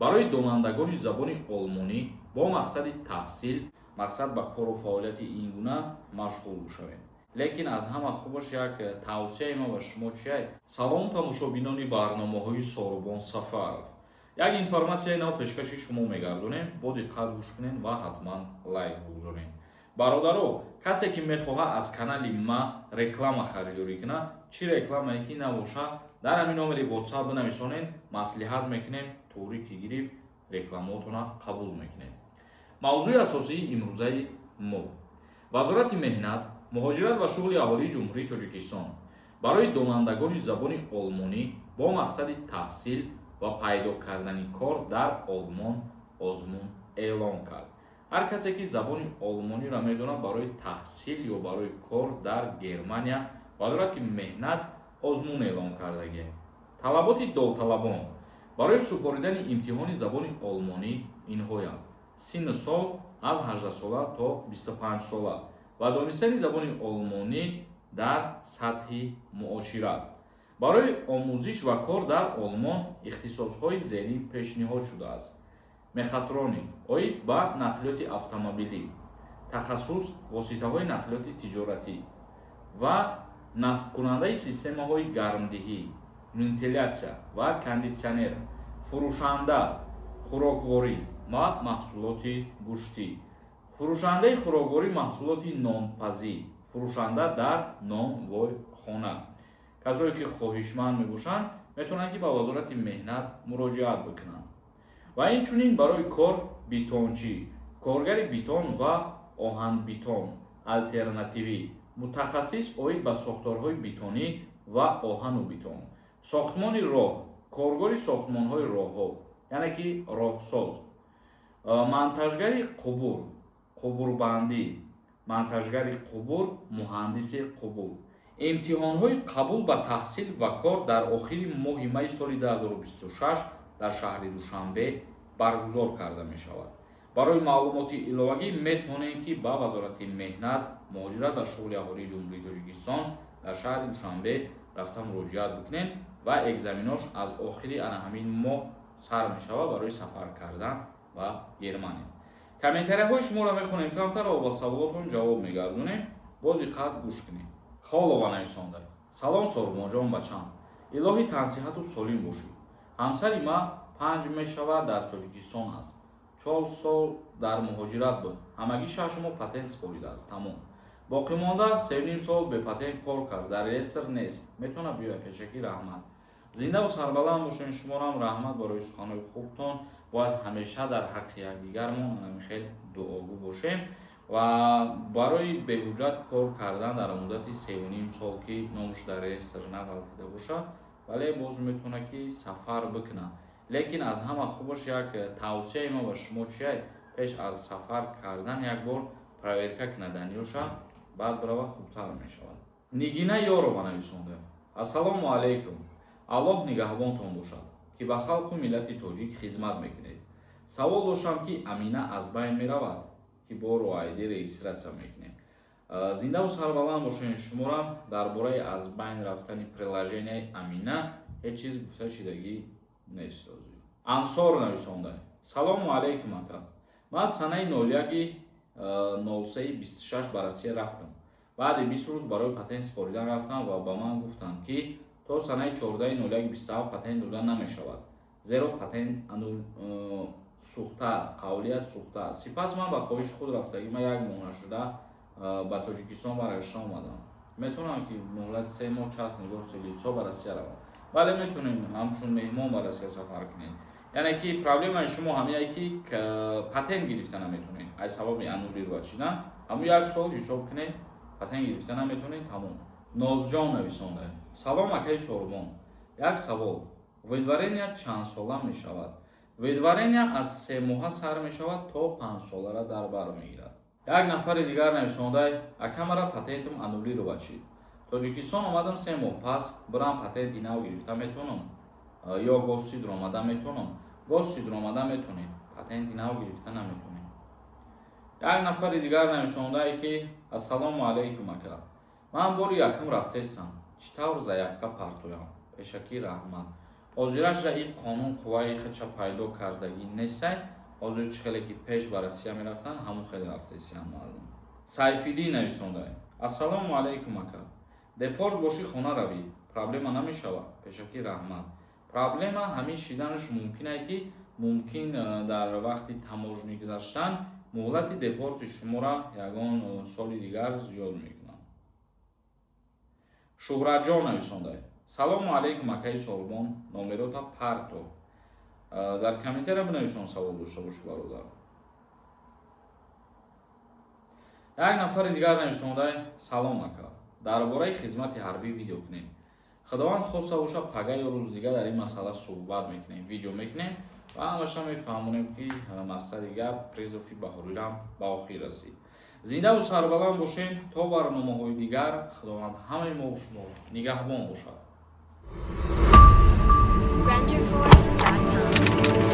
Барои донандагони забони олмонӣ бо мақсади таҳсил, мақсад ба кору фаъолияти ин гуна машғул бошавем. Лекин аз ҳама хубаш, як тавсияи ман ба шумо чия? Салом, тамошобинони барномаҳои Сорубон Сафаров. Як информатсияи нав пешкаши шумо мегардонем. Бо диққат гӯш кунед ва ҳатман лайк бигузоред. Бародаро, касе ки мехоҳад аз канали ма реклама харидорӣ кунад, чӣ рекламае ки набошад, дар ҳамин номери WhatsApp бинависонед, маслиҳат мекунем, туғрӣ ки гирифт, рекламаотона қабул мекунем. Мавзӯи асосии имрӯзаи мо: Вазорати меҳнат, муҳоҷират ва шуғли аҳолии Ҷумҳурии Тоҷикистон барои донандагони забони олмонӣ бо мақсади таҳсил ва пайдо кардани кор дар Олмон озмун эълон кард. Ҳар касе ки забони олмониро медонад, барои таҳсил ё барои кор дар Германия Вазорати меҳнат озмун эълон кардагӣ. Талаботи довталабон барои супоридани имтиҳони забони олмонӣ инҳоянд: синну сол аз 18 сола то 25 сола ва донистани забони олмонӣ дар сатҳи муошират. Барои омӯзиш ва кор дар Олмон ихтисосҳои зерин пешниҳод шудааст: мехатроник, оид ба нақлиёти автомобилӣ, тахассус воситаҳои нақлиёти тиҷоратӣ ва насбкунандаи системаҳои гармдиҳӣ, вентилятсия ва кондитсионер, фурӯшанда хӯрокворӣ ва маҳсулоти гӯштӣ, фурӯшандаи хӯрокворӣ, маҳсулоти нонпазӣ, фурӯшанда дар нонвойхона. Касое ки хоҳишманд мебошанд, метавонанд ки ба Вазорати меҳнат муроҷиат бикунанд. Ва инчунин барои кор бетончӣ, коргари бетон ва оҳанбетон алтернативӣ, мутахассис оид ба сохторҳои бетонӣ ва оҳану бетон, сохтмони роҳ, коргори сохтмонҳои роҳҳо, яъне ки роҳсоз, монтажгари қубур, қубурбандӣ, монтажгари қубур, муҳандиси қубур. Имтиҳонҳои қабул ба таҳсил ва кор дар охири моҳи майи соли 2026 дар шаҳри Душанбе баргузор карда мешавад. Барои маълумоти иловагӣ метавонем ки ба Вазорати меҳнат, муҳоҷират ва шуғли аҳолии Ҷумҳурии Тоҷикистон дар шаҳри Душанбе рафта муроҷиат бикунем ва экзаменош аз охири ана ҳамин моҳ сар мешавад. Барои сафар кардан ба Германия комментарияҳои шуморо мехонем камтар ва ба саволотон ҷавоб мегардонем. Бо диққат гӯш кунем. Холова нависонда: «Салом, Сорбонҷон, бачам, илоҳӣ тансиҳату солим бошӣ. Ҳамсари ма 5 мешавад дар Тоҷикистон аст, 4 сол дар муҳоҷират буд, ҳамагӣ 6 моҳ патент супоридааст, тамом. Боқимонда 3,5 сол бепатент кор кард, дар реестр нест, метавонад биёяд? Пешакӣ раҳмат, зиндаву сарбаланд бошед.» Шуморам раҳмат барои суханҳои хубтон. Бояд ҳамеша дар ҳаққи якдигармон анами хел дуогӯ бошем. Ва барои беҳуҷҷат кор кардан дар муддати 3,5 сол, ки номаш дар реестр нағалтида бошад, вале боз метавонад ки сафар бикунад. Лекин аз ҳама хубаш, як тавсияи ман ба шумо чия? Пеш аз сафар кардан як бор проверка кунад данныеша, баъд бирава, хубтар мешавад. Нигина Ёрова нависонда: «Ассалому алайкум, Аллоҳ нигаҳбонтон бошад, ки ба халқу миллати тоҷик хизмат мекунед. Савол доштам, ки Амина аз байн меравад, ки бо роайдӣ регистрация мекунем?» Зиндаву сарбаланд бошед шуморам. Дар бораи аз байн рафтани приложенияи Амина ҳеҷ чиз гуфта шидагӣ нест. Ансор нависонда: «Салому алайкум, ака, ман санаи 01.03.26 ба Россия рафтам. Баъди 20 рӯз барои патент супоридан рафтам ва ба ман гуфтанд, ки то санаи 14.01.27 патент дода намешавад, зеро патент сӯхта аст, қавлият сӯхта аст. Сипас ман ба хоҳиши худ рафтагӣ, ман як моҳ нашуда ба Тоҷикистон баргашта омадам. Метавонам ки муҳлати 3 моҳ частный лицо ба Россия равам?» Бале, метавонем ҳамчун меҳмон ба Россия сафар кунем. Яъне ки проблемаи шумо ҳамияе ки патент гирифта наметавонед аз сабаби аннулировать шудан. Ҳамун як сол ҳисоб кунед, патент гирифта наметавонед, тамом. Нозҷон нависонда: «Салом, акаи Сорбон, як савол: выдворение чандсола мешавад?» Выдворение аз 3 моҳа сар мешавад, то 5 солара дар бар мегирад. Як нафари дигар нависонда: «Ака, мара патентам аннулировать шид, Тоҷикистон омадам, 3 моҳ пас бирам патенти нав гирифта метавонам ё гости омада метавонам?» Гости омада метавонед, патенти нав гирифта наметавонед. Як нафари дигар нависондае ки: «Ассалому алайкум, ака, ман бори якум рафтестам, чӣ тавр заявка партоям? Пешакӣ раҳмат.» Ҳозираша ин қонун қувваи худша пайдо кардагӣ нестай. Ҳозир чӣ хеле ки пеш ба Россия мерафтанд, ҳамон хеле рафтесиян мардум. Сайфиддин нависонда: «Ассалому алайкум, ака, депорт бошӣ, хона равӣ, проблема намешавад? Пешакӣ раҳмат». Проблема ҳамин шиданаш мумкин ки мумкин дар вақти таможни гузаштан муҳлати депорти шуморо ягон соли дигар зиёд мекунанд. Шуҳратҷон нависонда: «Салому алайкум, акаи Сорбон, номерота парто дар комментария бинависон, савол дошта бошӣ, бародар». Як нафари дигар нависонда: «Салом, ака, дар бораи хизмати ҳарбӣ видео кунем». Худованд хоста боша, пага ё рӯзи дигар дар ин масъала суҳбат мекунем, видео мекунем ва ҳамаша мефаҳмонем, ки мақсади гап призыв и баҳорирам ба охир расид. Зиндаву сарбаланд бошем то барномаҳои дигар. Худованд ҳамаи мо шумо нигаҳбон бошад. Renderforest.com.